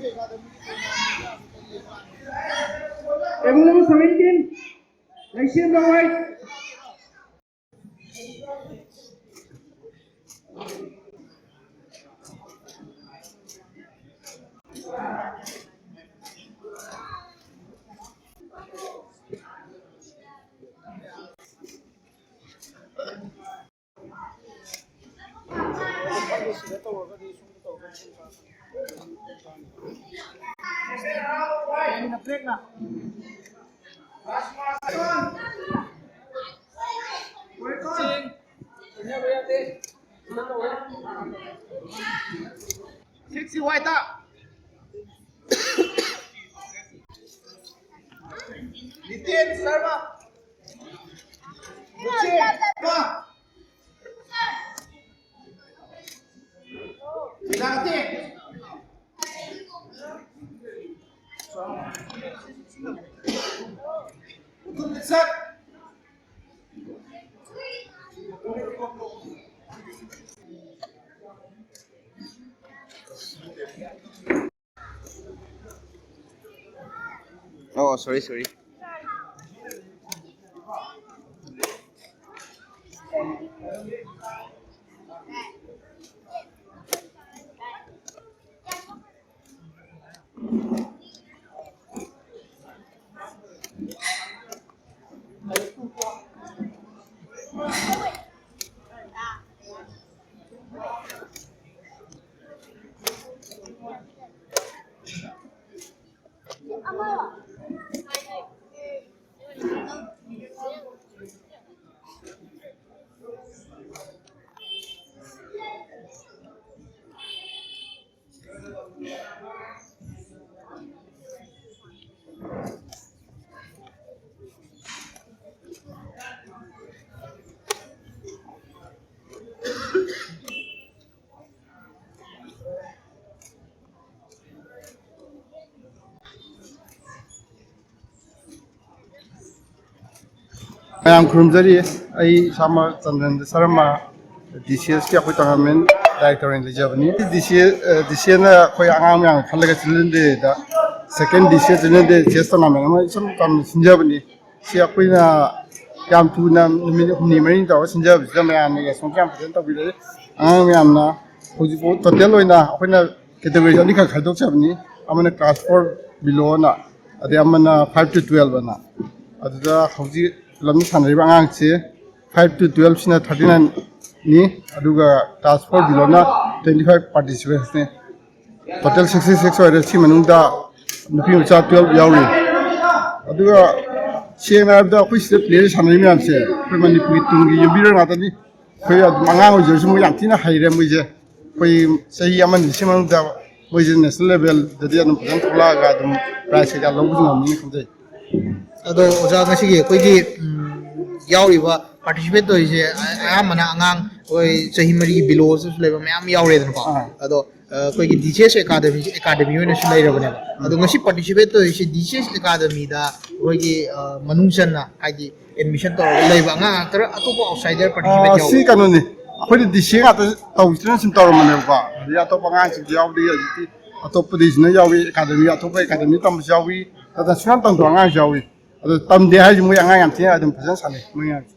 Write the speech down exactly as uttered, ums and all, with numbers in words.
Table number seventeen, Laishenba White. Six white. Nitin Sharma. Nitin Sharma. Nitin. Oh, sorry, sorry. ꯃꯌꯥꯝ ꯈꯨꯔꯨꯝꯖꯔꯤ꯫ ꯑꯩ ꯏꯁꯥꯃꯛ ꯆꯟꯗ꯭ꯔꯦꯟꯗ꯭ꯔ ꯁꯔꯃ, ꯗꯤ ꯁꯤ ꯑꯦꯁꯀꯤ ꯑꯩꯈꯣꯏ ꯇꯣꯔꯅꯥꯃꯦꯟ ꯗꯥꯏꯔꯦꯛꯇꯔ ꯑꯣꯏꯅ ꯂꯩꯖꯕꯅꯤ꯫ ꯗꯤ ꯁꯤ ꯑꯦ, ꯗꯤ ꯁꯤ ꯑꯦꯅ ꯑꯩꯈꯣꯏ ꯑꯉꯥꯡ ꯃꯌꯥꯝ ꯈꯜꯂꯒ ꯆꯤꯜꯗ꯭ꯔꯦꯟ ꯗꯦꯗ, ꯁꯦꯀꯦꯟ ꯗꯤ ꯁꯤ ꯑꯦ ꯆꯤꯜꯗ꯭ꯔꯦꯟ ꯗꯦ ꯆꯦꯁ ꯇꯣꯔꯅꯥꯃꯦꯟ ꯑꯃ ꯏꯆꯝ ꯆꯝꯅ ꯁꯤꯟꯖꯕꯅꯤ꯫ ꯁꯤ ꯑꯩꯈꯣꯏꯅ ꯌꯥꯝ ꯊꯨꯅ ꯅꯨꯃꯤꯠ ꯍꯨꯝꯅꯤ ꯃꯔꯤꯅꯤ ꯇꯧꯔꯒ ꯁꯤꯟꯖꯕꯁꯤꯗ ꯃꯌꯥꯝꯅ ꯔꯦꯁꯄꯣꯟꯁ ꯌꯥꯝ ꯐꯖꯅ ꯇꯧꯕꯤꯔꯛꯏ꯫ ꯑꯉꯥꯡ ꯃꯌꯥꯝꯅ ꯍꯧꯖꯤꯛꯐꯥꯎ ꯇꯣꯇꯦꯜ ꯑꯣꯏꯅ ꯑꯩꯈꯣꯏꯅ ꯀꯦꯇꯦꯒꯣꯔꯤ ꯑꯅꯤꯈꯛ ꯈꯥꯏꯗꯣꯛꯆꯕꯅꯤ꯫ ꯑꯃꯅ ꯀ꯭ꯂꯥꯁ ꯐꯣꯔ ꯕꯤꯂꯣꯅ, ꯑꯗꯩ ꯑꯃꯅ ꯐꯥꯏꯚ ꯇꯨ ꯇꯨꯋꯦꯜꯕ ꯑꯅ꯫ ꯑꯗꯨꯗ ꯍꯧꯖꯤꯛ ꯂꯝꯗ ꯁꯥꯟꯅꯔꯤꯕ ꯑꯉꯥꯡꯁꯤ ꯐꯥꯏꯚ ꯇꯨ ꯇꯨꯋꯦꯜꯕꯁꯤꯅ ꯊꯥꯔꯇꯤ ꯅꯥꯏꯟꯅꯤ, ꯑꯗꯨꯒ class four below twenty five ꯄꯥꯔꯇꯤꯁꯤꯄꯦꯟꯁꯅꯤ꯫ ꯇꯣꯇꯦꯜ ꯁꯤꯛꯁꯇꯤ ꯁꯤꯛꯁ ꯑꯣꯏꯔꯦ꯫ ꯁꯤ ꯃꯅꯨꯡꯗ ꯅꯨꯄꯤ ꯃꯆꯥ ꯇꯨꯋꯦꯜꯕ ꯌꯥꯎꯔꯤ꯫ ꯑꯗꯨꯒ ꯁꯦꯡꯅ ꯍꯥꯏꯔꯕꯗ ꯑꯩꯈꯣꯏ ꯁꯤꯗ ꯄ꯭ꯂꯦꯌꯔ ꯁꯥꯟꯅꯔꯤ ꯃꯌꯥꯝꯁꯦ ꯑꯩꯈꯣꯏ ꯃꯅꯤꯄꯨꯔꯒꯤ ꯇꯨꯡꯒꯤ ꯌꯨꯝꯕꯤꯔꯣꯟ ꯉꯥꯛꯇꯅꯤ꯫ ꯑꯩꯈꯣꯏ ꯑꯗꯨꯝ ꯑꯉꯥꯡ ꯑꯣꯏꯖꯔꯁꯨ ꯃꯣꯏ ꯌꯥꯝ ꯊꯤꯅ ꯍꯩꯔꯦ꯫ ꯃꯣꯏꯁꯦ ꯑꯩꯈꯣꯏ ꯆꯍꯤ ꯑꯃ ꯑꯅꯤ ꯁꯤ ꯃꯅꯨꯡꯗ ꯃꯣꯏꯁꯦ ꯅꯦꯁꯅꯦꯜ ꯂꯦꯚꯦꯜꯗꯗꯤ ꯑꯗꯨꯝ ꯐꯖꯅ ꯊꯣꯛꯂꯛꯑꯒ ꯑꯗꯨꯝ ꯄ꯭ꯔꯥꯏꯖ ꯀꯩꯀꯥ ꯂꯧꯕꯁꯨ ꯉꯝꯅꯤꯅ ꯈꯟꯖꯩ꯫ ꯑꯗꯣ ꯑꯣꯖꯥ, ꯉꯁꯤꯒꯤ ꯑꯩꯈꯣꯏꯒꯤ ꯎꯝ, ꯌꯥꯎꯔꯤꯕ ꯄꯥꯔꯇꯤꯁꯤꯄꯦꯠ ꯇꯧꯔꯤꯁꯦ ꯑ- ꯑꯌꯥꯝꯕꯅ ꯑꯉꯥꯡ ꯑꯩꯈꯣꯏ ꯆꯍꯤ ꯃꯔꯤꯒꯤ ꯕꯤꯂꯣꯁꯨ ꯂꯩꯕ ꯃꯌꯥꯝ ꯌꯥꯎꯔꯦꯗꯅꯀꯣ꯫ ꯑꯥ꯫ ꯑꯗꯣ ꯑ, ꯑꯩꯈꯣꯏꯒꯤ ꯗꯤ ꯁꯤ ꯑꯦꯁ ꯑꯦꯀꯥꯗꯃꯤꯁꯦ ꯑꯦꯀꯥꯗꯃꯤ ꯑꯣꯏꯅꯁꯨ ꯂꯩꯔꯕꯅꯦꯕ꯫ ꯑꯗꯣ ꯉꯁꯤ ꯄꯥꯔꯇꯤꯁꯤꯄꯦꯠ ꯇꯧꯔꯤꯁꯦ ꯗꯤ ꯁꯤ ꯑꯦꯁ ꯑꯦꯀꯥꯗꯃꯤꯗ ꯑꯩꯈꯣꯏꯒꯤ ꯑ, ꯃꯅꯨꯡ ꯆꯟꯅ, ꯍꯥꯏꯗꯤ ꯑꯦꯗꯃꯤꯁꯟ ꯇꯧꯔꯒ ꯂꯩꯕ ꯑꯉꯥꯡ ꯉꯥꯛꯇꯔ, ꯑꯇꯣꯞꯄ ꯑꯥꯎꯠꯁꯥꯏꯗꯔ ꯄꯥꯔꯇꯤꯁꯤꯄꯦꯠ ꯑꯥ, ꯁꯤ ꯌꯥꯎꯕ꯭ꯔꯥ? ꯀꯩꯅꯣꯅꯤ, ꯑꯩꯈꯣꯏꯗꯤ ꯗꯤ ꯁꯤ ꯉꯥꯛꯇ ꯇꯧꯁꯤꯅ ꯁꯨꯝ ꯇꯧꯔꯝꯕꯅꯦꯕꯀꯣ꯫ ꯑꯗꯩ ꯑꯇꯣꯞꯄ ꯑꯉꯥꯡꯁꯤꯡꯁꯨ ꯌꯥꯎꯗꯦ꯫ ꯍꯧꯖꯤꯛꯇꯤ ꯑꯇꯣꯞꯄꯗꯩꯁꯤꯅ ꯌꯥꯎꯏ, ꯑꯦꯀꯥꯗꯃꯤ ꯑꯇꯣꯞꯄ ꯑꯦꯀꯥꯗꯃꯤ ꯇꯝꯕꯁꯨ ꯌꯥꯎꯏ, ꯅꯠꯇ꯭ꯔ ꯁꯨꯡꯇꯝ ꯇꯝꯗꯕ ꯑꯉꯥꯡꯁꯨ ꯌꯥꯎꯏ꯫ ꯑꯗꯣ ꯇꯝꯗꯦ ꯍꯥꯏꯁꯤ ꯃꯣꯏ ꯑꯉꯥꯡ ꯌꯥꯝ ꯊꯤꯅ ꯑꯗꯨꯝ ꯐꯖꯅ ꯁꯥꯟꯅꯩ ꯃꯣꯏ ꯑꯉꯥꯡꯁꯦ꯫